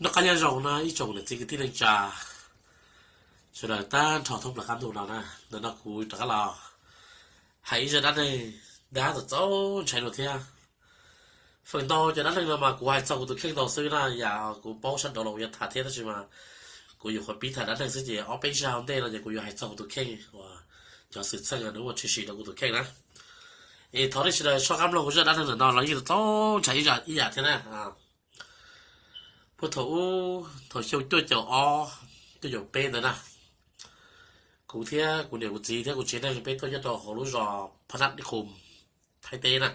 Qab nyob zoo na ib tsoom niam txiv kwv tij neej tsa sawv daws tag nrho thoob plaws qab ntuj no na. Ntawm no kuv rov qab los hais ib zaj dab neeg dab txaus txaus ntshai dua thiab. Feem ntau cov dab neeg no mas kuv hais txog kuv tus kheej ntau xwb na, yam kuv paub sab nraud los kuv yuav tham thiab, tab sis mas kuv yuav qhuav pib tham dab neeg xwb ces ob peb zaj ua ntej no ces kuv yuav hais txog kuv tus kheej uas cov xwm txheej nws muaj tshwm sim rau kuv tus kheej na. Es thov nej sawv daws soj qab mloog kuv zaj dab neeg ntawm no los yeej txaus ntshai ib yam thiab na. Puag thaum ub, thaum xyoo cuaj caum ob, cuaj caum peb ntawd na, kuv thiab kuv niam kuv txiv thiab kuv tsev neeg peb tuaj nyob rau hauv lub zos Phab Nab Dib Qhum, Thaib teb na.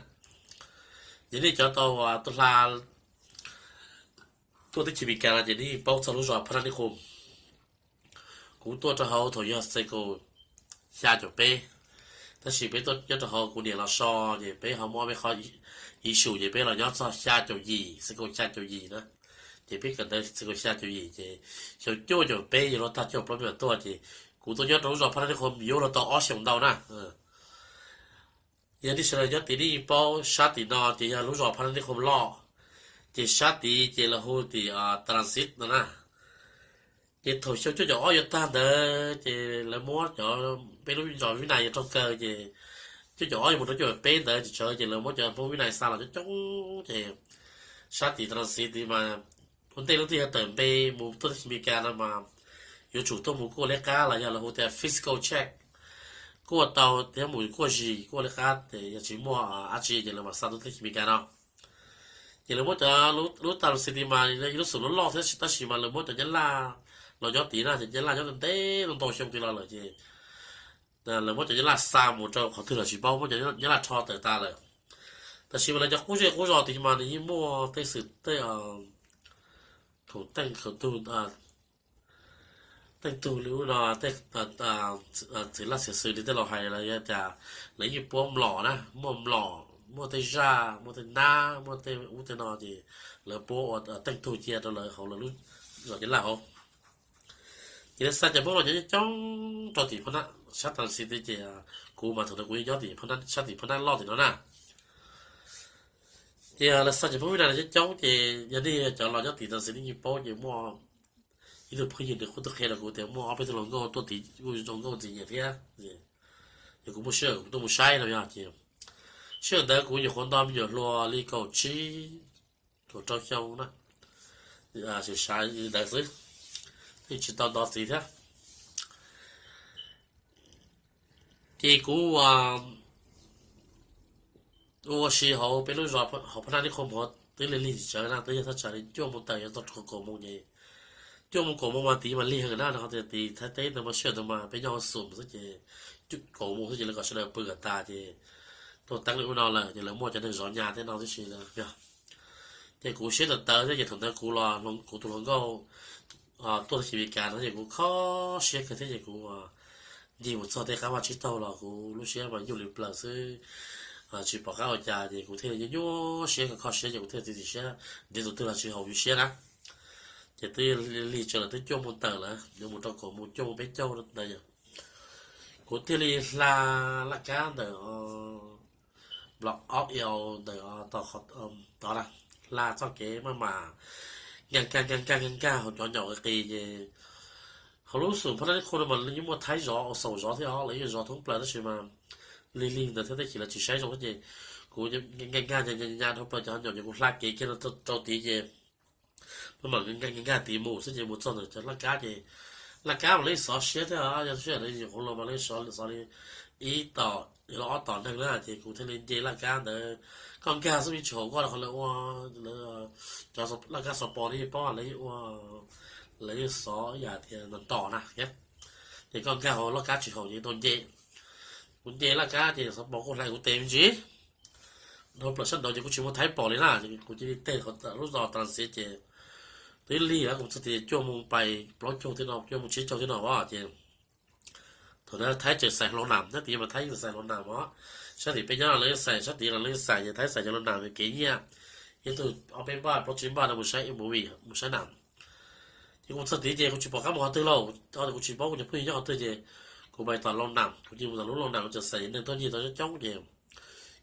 Ces nej cov tau tuaj hla tuaj teb chaws Amelikas no ces nej paub txog lub zos Phab Nab Dib Qhum. Kuv tuaj rau hauv thaum yog xyoo xya caum peb, tab sis peb tuaj nyob rau hauv kuv niam los so, ces peb ho muaj ob peb qhov issue ces peb los nyob txog xya caum yim, xyoo xya caum yim na. Ces peb kawm ntawv xyoo xya caum yim ces xyoo cuaj caum peb yuav luag tag cuaj plaub peb mam tuaj, ces kuv tuaj nyob rau lub zos Phab Nab Dib Qhum yuav luag tau ob xyoos ntau na. Yog nej sawv daws nyob tid nej paub sab tim no ces yog lub zos Phab Nab Dib Qhum loj, ces sab tid ces lawv hu tim Transit no na. Ces thaum xyoo cuaj caum ob yuav tag ntawd ces lawv muab cov, peb lub zos Vib Nais yuav raug kaw ces cuaj caum ob yuav mus rau cuaj caum peb ntawd ces tsawv ces lawv muab cov Hmoob Vib Nais xa los coob coob ces sab tim Transit tid mas ua ntej lub twg yog tawm npe mus tuaj teb chaws Amelikas no mas yuav tsum tuaj mus kuaj liab qab los yog lawv hu tias physical check, kuaj tau thiab mus kuaj zis kuaj liab qab ces yog tsis muaj dab tsi ces lawv mam xa tuaj teb chaws Amelikas no. Ces lawv muab cov, lub Transit tid mas ib lub xum loj loj thiab tab sis mas lawv muab cov Nyab Laj los nyob tid na, cov Nyab Laj nyob ntev ntau xyoo tid los lawm ces lawv muab cov Nyab Laj xa mus rau qhov twg los tsis paub, muab cov Nyab Laj rho tawm tas lawm. Tab sis mas lawv cov qub zej qub zos tid mas nws yeej muaj tej xwm tej khaum teej khaum tug, teej tug li ub no tej txwv laj txwv xwm li tej laus hais los yog cas lawv yeej puab mlom na, muaj mlom, muaj tej zaj, muaj tej nab, muaj tej ub tej no ces lawv puab ua teej tug cia rau lawv hauv lawv lub zos Nyab Laj hauv. Ces lawv xa cov Hmoob los nyob coob rau tim Phab Nab sab Transit tid ces kuv mas thaum ntawd kuv yeej nyob tim sab tim Phab Nab loj tim no na. Ces lawv xa cov Hmoob Vib Nais los coob coob ces yog nej cov los nyob tim Transit nej yeej paub ces muaj ib tug phooj ywg nws kuj tuaj qhia rau kuv tias muaj ob peb tug hluas nkauj tuaj tid kuj zoo nkauj ntxim nyiam thiab. Yog kuv muaj sij hawm kuv tuaj mus saib no yog ces sij hawm ntawd kuv nyuam qhuav nto me nyuam hluas li kaum tsib, kaum rau xyoo na, tseem sawv ntawd xwb, yeej tsis tau nto txiv thiab. Ces kuv ua si hauv peb lub zos hauv Phab Nab Dib Qhum hauv twb lig lig tsawv na, twb yog thaj tsam li cuaj moos tawm yuav txog kaum moos ces, cuaj moos kaum moos mas tid mas lig heev na, rau qhov tias tid Thaib teb ntawd mas sij hawm ntawd mas peb nyob hauv xum xwb ces kaum moos xwb ces lawv kom sawv daws pw kom tas ces tuaj teeb li ub no lawm ces lawv muaj cov neeg zov nyas tej no tib si lawm yog. Ces kuv siab tawv tawv thiab ces thaum ntawd kuv los kuv tus hluas nkauj tuaj teb chaws Amelikas no ces kuv kho siab kawg thiab ces kuv ncig mus txog tej qab vaj tsib taug los kuv lub siab mas nyuaj li plaws xwb, tsis pom qab ua cas ces kuv thiaj li nyuaj nyuaj siab kho kho siab ces kuv thiaj txiav txim siab nrhiav tus twg los tsis haum yus siab na. Ces twb lig tsawv lawm twb cuaj moos tawm lawm yuav mus rau kaum moos cuaj moos peb caug ntawd yog kuv thiaj li hla laj kab ntawm nplos ob eo ntawm tod na, hla txoj kev maj mam nkag nkag nkag nkag nkag hauv cov nyaum qis qis ces hauv lub xum Phab Nab Dib Qhum no mas yeej muaj Thaib zov, Xaus zov thiab os, lawv yeej zov thoob plaws tab sis mas lig lig ntawd thiab teb chim lawv tsis saib zoo thiab ces kuv nkag nkag nyas nyas dhau plaws cov nyaum ces kuv hla kev kiag rau tid ces maj mam nkag nkag tid mus xwb ces mus txog ntawm cov laj kab ces laj kab mas lawv yeej xov siab thiab, yog sij hawm ntawd nyuam qhuav los mas lawv yeej xov li ib tom los ob tom neeg na ces kuv thiaj li nce laj kab ntawd, koj nkag xwb yeej tsis haum koj rau qhov lawv ua, cov laj kab xov pos no yeej paub lawv yeej ua, lawv yeej xov ib yam tias ntom ntom na. Ces koj nkag hauv laj kab tsis haum ces tau nce. Kuv nce laj kab ces xov pos kuj hlais kuv tes me ntsis dhau plaws sab nraud ces kuj tsis muaj Thaib pom li na, kuv cia li teg lub zos Transit ces twb lig lawm, kuv txog tid cuaj moos pais plaub caug thiab no, cuaj moos tsib caug thiab no os ces thaum ntawd Thaib tseem xais hlau nam, sab tid mas Thaib yeej xais hlau nam os, sab tim peb nyob lawv yeej xais, sab tid los lawv yeej xais ces Thaib xais cov hlau nam kev nyiaj ib tug ob peb npaj plaub tsib npaj no mus saib movie mus saib nam. Ces kuv txog tid ces kuv tsis pom qab mus qhov twg lauj, kuv tsis paub kuv cov phooj ywg nyob qhov twg ces kuv pais tom hlau nam, kuv cia li mus tom lub hlau nam, kuv tseem xais neeg tuaj ncig tau coob coob ces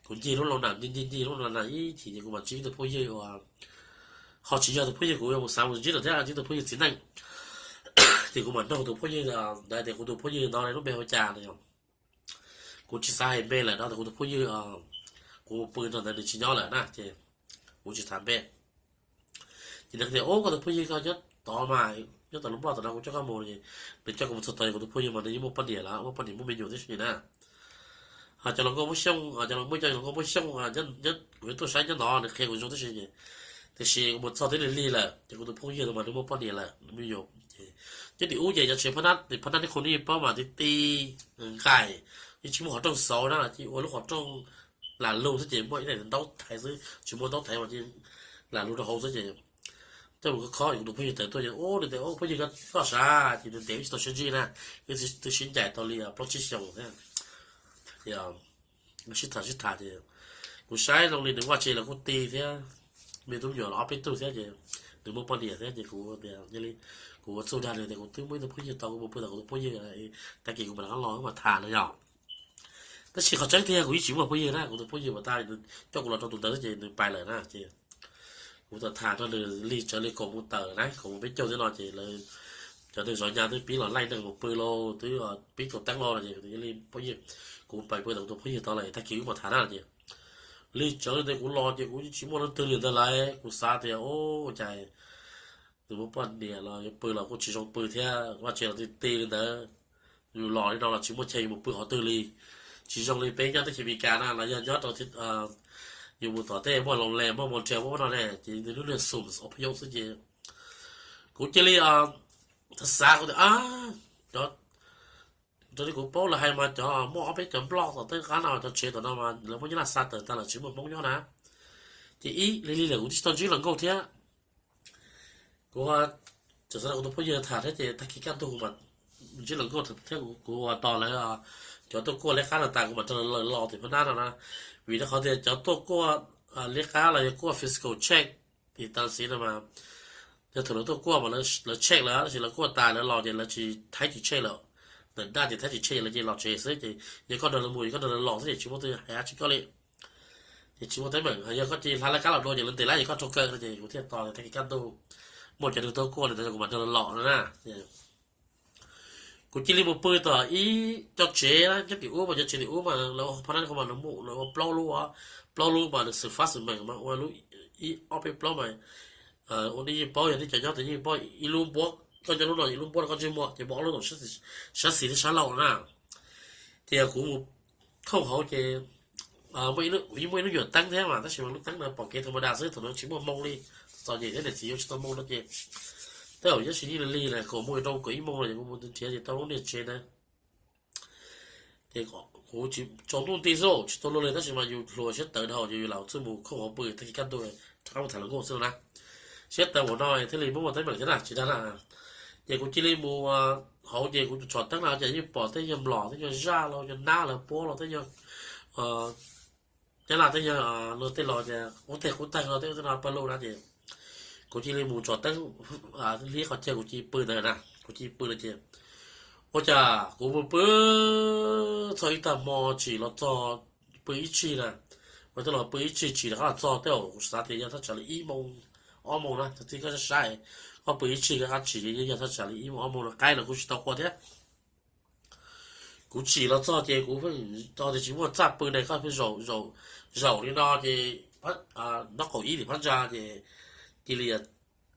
kuv ncig lub hlau nam ncig ncig ncig lub hlau nam ib chim ces kuv mam ntsib ib tug phooj ywg uas ho tsis yog tus phooj ywg kuv yuav mus xav mus ntsib lawm thiab, ntsib tus phooj ywg txiv neej. Ces kuv mam nug tus phooj ywg ntawd tias kuv tus phooj ywg no lub npe hu cas no. Kuv tsis xav hais npe lawm no, kuv tus phooj ywg, kuv mus pw nrog ntawd nws tsis nyob lawm na ces kuv tsis tham npe. Ces nws tias, Ub, koj tus phooj ywg koj nyob tod mas, nyob tom lub nplog tom no kuv coj koj mus. Nws coj kuv mus txog tod, kuv tus phooj ywg mas nws yeej muaj poj niam lawm, muaj poj niam muaj me nyuam tib si na. Ho cov hluas nkauj Hmoob Xyooj, cov hluas nkauj, cov hluas nkauj Hmoob Xyooj, kuv tuaj saib nyob no nws qhia kuv zoo tib si ces, tiam sis kuv mus txog twb lig lig lawm ces kuv tus phooj ywg mas nws muaj poj niam lawm, nws me nyuam ces, cov tim ub ces cov tsev phab nab, phab nab neb khu nej paub mas ti ti nqaim, yeej tsis muaj qhov rooj xauv na, ces ua lub qhov rooj lam lug xwb ces muaj ib daim ntaub thaiv xwb, tsis muaj ntaub thaiv mas ces lam lug rau hauv xwb ces coj mus khob khob, kuv tus phooj ywg tawm tuaj ces, Ub, nws tias, Ub, phooj ywg koj sav? Ces nws ntev wb tsis tau sib ntsib na, wb twb sib ncaim tau li plaub tsib xyoos thiab. Sib tham sib tham ces kuv saib zoo li nws vaj tsev los kuj ti thiab, me tub me nyuam los ob peb tug thiab ces nws muaj poj niam thiab ces kuv tias, kuv ua txuj dag nws tias kuv twb muaj ib tug phooj ywg tau, kuv mus pw tom kuv tus phooj ywg, tag kis kuv mam rov qab los wb mam tham no yom. Tab sis qhov tseeb tiag kuv yeej tsis muaj phooj ywg na, kuv tus phooj ywg uas tag nws coj kuv los rau tus ntawd xwb ces nws pais lawm na ces kuv tham nrog nws li tsawv li kaum mus tawm na, kaum mus peb caug thiab no ces lawv, cov neeg zov nyas twb pib los laij neeg mus pw lauj, twb pib kaum teeb lauj no ces li phooj ywg, kuv pais pw tom kuv tus phooj ywg tod lawm tag kis wb mam tham na ces li tsawv li ntawd kuv los ces kuv yeej tsis muaj leej twg li ntawd lawm, kuv xav tias, Ub, ua cas nws muaj poj niam los yuav pw los kuj tsis zoo pw thiab, vaj tsev los ti ti li ntawd, yus los li no los tsis muaj chaw yus mus pw qhov twg li. Tsis zoo li peb nyob teb chaws Amelikas na los yog nyob rau, yus mus tom tej muaj loos les muaj mos nres muaj no ne ces nws lub niag xum ob phav yau xwb ces kuv cia li xav xav kuv tias, cov, raws li kuv paub lawv hais mas cov muaj ob peb cov nplog tom tej qab no cov tsev tom no mas lawv muab nyob laj xa tawm tas lawm tsis muaj Hmoob nyob na. Ces ib lig lig lawm kuv twb tsis tau ntsib hluas nkauj thiab. Kuv tseem xav nrog kuv tus phooj ywg tham thiab ces tag kis kaj ntug kuv mam ntsib hluas nkauj thiab, kuv ua tos lawv cov tuaj kuaj liab qab no tas kuv mam nrog lawv los tim phab nab no na. Vim rau qhov tias cov tuaj kuaj liab qab los yog kuaj physical check tim Thaib no mas, yog thaum lawv tuaj kuaj mas lawv check lawm tab sis lawv kuaj tas lawv los ces lawv tsis Thaib tsis check lawm. Ntawm daj ces Thaib tsis check lawv cia li los tsev xwb ces yog koj nrog lawv mus yog koj nrog lawv los xwb ces tsis muaj tus hais dab tsi koj li. Ces tsis muaj teeb meem, yog koj cia li hla laj kab los dua ces lawv ntes lawm ces koj raug kaw no ces kuv thiaj tos tag kis kaj ntug muaj cov neeg tuaj kuaj li ntawd kuv mam nrog lawv los no na. Kuv cia li mus pw tom ib co tsev na, nyob tim ub mas cov tsev tim ub mas lawv phab nab kuj mas lawv muaj, lawv ua plaub lub, plaub lub mas lawv xwm fab xwm meem mas ua lub ib ob peb plaub mas ua nej yeej paub, yog nej cov nyob tias yeej paub ib lub npuab, koj nyob lub no ib lub npuab rau koj ntsej muag ces muaj ob lub tom sab xis thiab sab laug na. Ces yog kuv mus khooj hauv ces muaj ib lub nyuam teeb thiab mas tab sis mas lub teeb no pom kev tham ma das xwb, thaum no tsis muaj moo li, txom nyem thiab niam txiv yuav tsis tau moo no ces tej zaum tab sis yeej lig lig na, kaum moo rau kaum ib moo no ces kuv mus nrhiav ces tau lub niag tsev ntawd. Ces kuv tsis tsaus ntuj nti xwb tsis tau luag li tab sis mas yus hluas siab tawv dhau ces yus lam txuj mus khooj hauv pw tag kis kaj ntug rov qab mus tham hluas nkauj xwb no na. Siab tawv npaum no thiaj li muaj muaj teeb meem thiab na tsis dag na. Ces kuv cia li mus hauv ces kuv tsom teeb no ces yeej pom tej nyuag mlom tej nyuag zaj los nyuag nab lawv puab los tej nyuag nyab laj tej nyuag luag tej los ces qub teg qub tag no tej ub tej no pawg lug na ces kuv cia li mus tsom teeb hlib qhov chaw kuv cia li pw ntawd na, kuv cia li pw no ces ua cas kuv mus pw txog ib tag hmo tsim los txog pw ib tsig na, ua tej los pw ib tsig tsim rov qab los txog tej zaum kuv xav tias yog thaj tsam li ib moo ob moo na, thaum twg koj sab sab koj pw ib tsig koj qab tsim yog thaj tsam li ib moo ob moo no, qaib los kuj tsis tau qua thiab. Kuv tsim los txog ces kuv pheej tau tias tsis muaj txaj pw ne, koj pheej zaum zaum li no ces nyob qaum ib tim phab ntsa ces cia li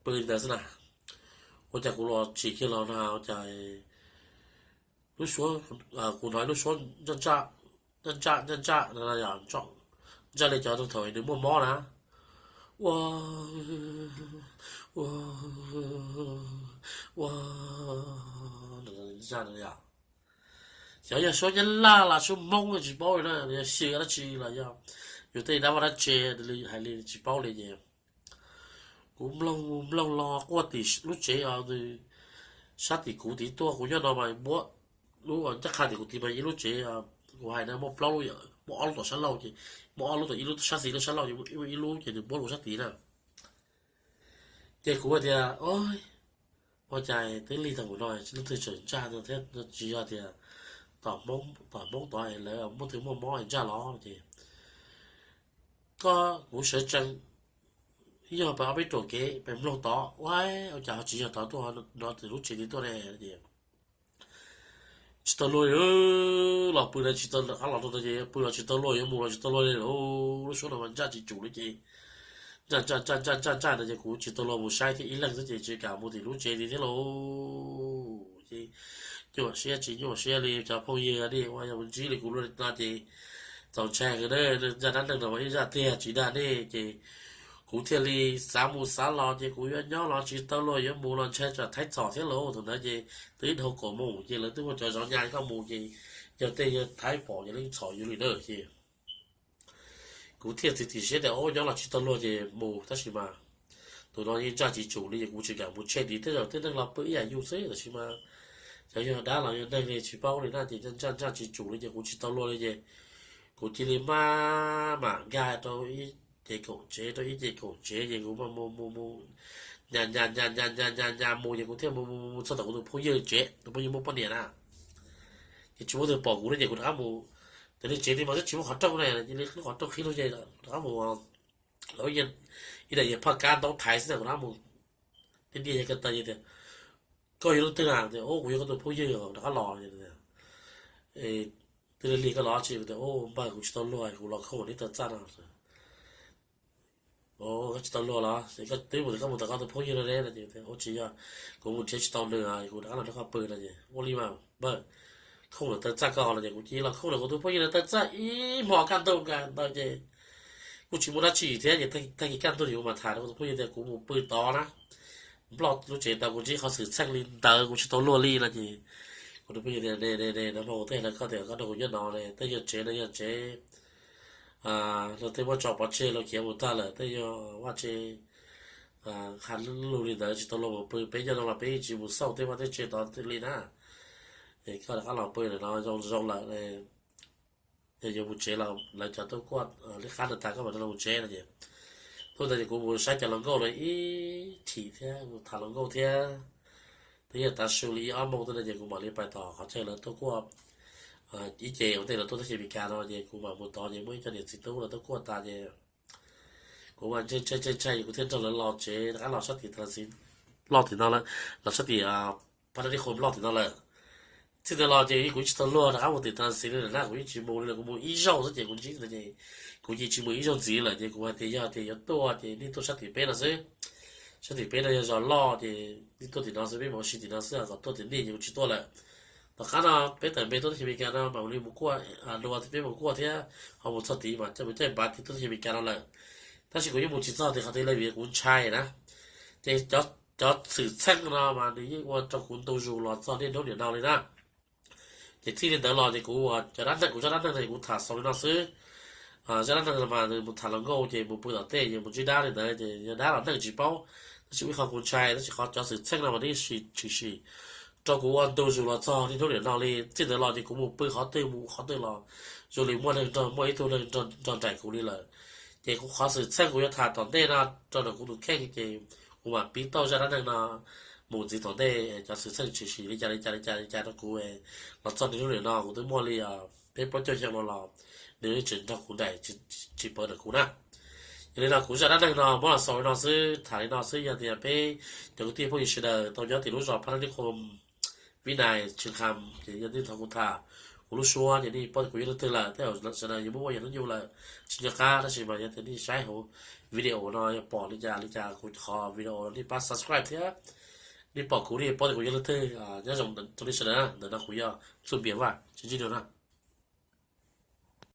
pw li ntawd xwb na. Ua cas kuv los tsim kiag los no ua cas lub suab, kuv hnov lub suab ntsaj ntsaj ntsaj ntsaj no, ntsaj li cov thaum nws muaj mob na. Ua, ua, ua, ntsaj no yom. Xyov yog suab Nyab Laj los suab Hmoob tsis paub li na, yog xyw dab tsi los yog yus tej dab vaj dab tse li hais li tsis paub li ces kuv mloog mloog los quaj tim lub tsev, sab tim kuv tid tuaj, kuv nyob no mas npuab lub ncaj qha tim kuv tid mas ib lub tsev, kuv hais na muaj plaub lub, muaj ob lub tom sab laug ces muaj ob lub tom ib lub sab xis lub sab laug ces ib lub ces nws npuab rau sab tid na. Ces kuv hais tias, ua cas twb lig tag npaum no leej twg tseem ntsaj no thiab, tsis yog tias tom Hmoob tod lawv muaj twg muaj mob ntsaj los ces koj, kuv sawv tsees Yog pem ob peb ruam kev pem mloog tod, ua cas ho tsis yog tod tuaj, no tim lub tsev tid tuaj ne? Ces tsis tau luag, los pw na tsis tau, rov qab los rau no ces pw los tsis tau luag, yuav mus los tsis tau luag li. Lub suab no mas ntsaj tsis tsum li ces ntsaj ntsaj ntsaj ntsaj ntsaj ntsaj no ces kuv tsis tau luag mus saib thiab, ib leeg xwb ces tsis kam mus tim lub tsev tid thiab lauj. Ces nyuaj siab tsis nyuaj siab li, cov phooj ywg nej ua yog mus ntsib li kuv no ces txaus ntshai heev na. Zaj dab neeg no mas ib zaj tiag tsis dag nej ces kuv thiaj li xav mus xav los ces kuv yuav nyob los tsis tau luag, yuav mus los ntshai tsam Thaib txhom thiab lauj. Thaum ntawd ces twb dhau kaum moos ces lawv twb muaj cov zov nyas coj mus ces yog tej yawg Thaib pom ces lawv txhom yus li na ces kuv thiaj txiav txim siab tias, o, nyob los tsis tau luag ces mus, tab sis mas tus no yeej ntsaj tsis tsum li ces kuv tsis kam mus tshem tid, tej zaum tej neeg los pw ib yam yus xwb, tab sis mas cov yog dab los yog neeg li tsis paub li na ces ntsaj ntsaj tsis tsum li ces kuv tsis tau luag li ces kuv cia li maj mam nkag rau ib ce kaum tsev rau ib ce kaum tsev ces kuv mus mus mus mus, nyas nyas nyas nyas nyas nyas mus ces kuv thiaj mus mus mus txog tom kuv tus phooj ywg tsev, tus phooj ywg muaj poj niam na. Ces tsis muaj leej twg pom kuv li ces kuv rov qab mus, tam li tsev tid mas twb tsis muaj qhov rooj na, cia li lub qhov rooj qhib lug ces rov qab mus, ib daim yawg phaj kab ntaub thaiv xwb na, kuv rov qab mus, tib niaj yawg ko taw ces tias, koj yog leej twg na? Tias, o, kuv yog koj tus phooj ywg rov qab los. Twb lig lig koj los tsis? Tias, o, npawg, kuv tsis tau luag, kuv los khooj neb taw txaj no. Koj tsis tau luag los? Koj twb mus, koj mus tom koj tus phooj ywg no ne? Ua tsis yog, kuv mus nrhiav tsis tau nws, kuv rov qab los nrog koj pw no. Ces ua li mas npawg, khooj lawv taw txaj koj no ces kuv cia li los khooj lawv kuv tus phooj ywg lawv taw txaj ib hmo kaj ntug nkaus ntawd ces kuj tsis muaj dab tsi thiab ces tag kis kaj ntug kuv mam tham rau kuv tus phooj ywg tias kuv mus pw tod na, nploj lub tsev tod kuv ntsib qhov xwm txheej li ntawd kuv tsis tau luag li no ces kuv tus phooj ywg tias, ne ne ne, nag hmo kuv twb hais rau koj tias koj nrog kuv nyob no ne, tej yog tsev no yog tsev luag tej muab tso pov tseg luag khiav mus tag lawm, tej yog vaj tse ha lug li ntawd tsis tau luag mus pw, peb nyob no los peb yeej tsis mus xauj tej vaj tej tse tod li na. Es koj rov qab los pw ntawm no zoo zoo lawm, yog yuav mus tsev los lawv cov tuaj kuaj liab qab ntawd tas koj mam rov los mus tsev no ces, tuaj ntawd ces kuv mus saib cov hluas nkauj lawv ib chim thiab mus tham hluas nkauj thiab. Twb yog tav su li ib ob moos tej no ces kuv mam li pais tom qhov chaw lawv tuaj kuaj ib ce ua ntej lawv tuaj teb chaws Amelikas no ces kuv mam mus tod ces muaj ib co niam txiv tub lawv tuaj kuaj tas ces kuv mas ntshai ntshai ntshai ntshai ces kuv thiaj nrog lawv los tsev rov qab los sab tim Thaib Xiv, los tim no lawm, los sab tim Pha Nab Lis Qhua Nplog tim no lawm. Txij ntawd los ces kuv yeej tsis tau luag rov qab mus tim Thaib Xiv li lawm na, kuv yeej tsis mus li lawm, kuv mus ib zaug xwb ces kuv ntsib ntawd ces kuv yeej tsis mus ib zaug ntxiv lawm ces kuv hais tias yog tias yuav tuaj ces nej tuaj sab tim peb no xwb. Sab tim peb no yog zos loj ces nej tuaj tim no xwb, peb mus ua si tim no xwb, kom tuaj tim nej ces kuv tsis tuaj lawm. Tom qab no peb tawm npe tuaj teb chaws Amelikas no mam li mus kuaj dua, peb mus kuaj thiab ho mus txog tid mas coj mus caij npav tig tuaj teb chaws Amelikas no lawm. Tab sis kuv yeej mus tsis txog tim qhov twg li vim kuv ntshai na. Ces cov xwm txheej no mas nws yeej ua rau kuv ntu zus los txog niaj hnub niam no li na. Ces txij li ntawd los ces kuv cov dab neeg, kuv zaj dab neeg no kuv tham xaus li no xwb. Zaj dab neeg no mas nws mus tham hluas nkauj ces mus pw tom tej ces mus ntsib dab li ntawd ces yog dab los neeg tsis paub. Tab sis ib qho kuv ntshai tab sis qhov cov xwm txheej no mas nws yeej tshwm sim rau kuv ua ntu zus los txog niaj hnub niam no li. Txij ntawd los ces kuv mus pw qhov twg mus qhov twg los zoo li muaj neeg nrog, muaj ib tug neeg nrog nraim kuv li lawm. Ces kuv qhov xwm txheej kuv yuav tham tom ntej no rau ntawm kuv tus kheej ces kuv mam piv tauj zaj dab neeg no mus ntxiv tom ntej, cov xwm txheej tshwm sim li cas li cas li cas li cas rau kuv los txog niaj hnub niam no kuv twb muaj li peb plaub caug xyoo no los nws tseem nrog kuv nraim tsis pawv ntawm kuv na. Yog li no kuv zaj dab neeg no muab los xaus li no xwb, tham li no xwb. Yog tias peb cov kwv tij phooj ywg sawv daws tau nyob tim lub zos Pha Nab Lis Qhua Vib Nais Tshwm Kham ces yog nej thov kuv tham kuv lub suab ces nej paub tias kuv yog leej twg lawm, tej zaum sawv daws yuav muaj muaj yam hnub nyoog lawm tsis nco qab, tab sis mas yog tias nej saib hauv video no yog pom li cas li cas kuv qhov video no nej pab subscribe thiab nej pom kuv nej paub tias kuv yog leej twg. Nyob zoo rau nej sawv daws na, ntawm no kuv yog Txuj Npias Vaj, tsis ntsib dua na.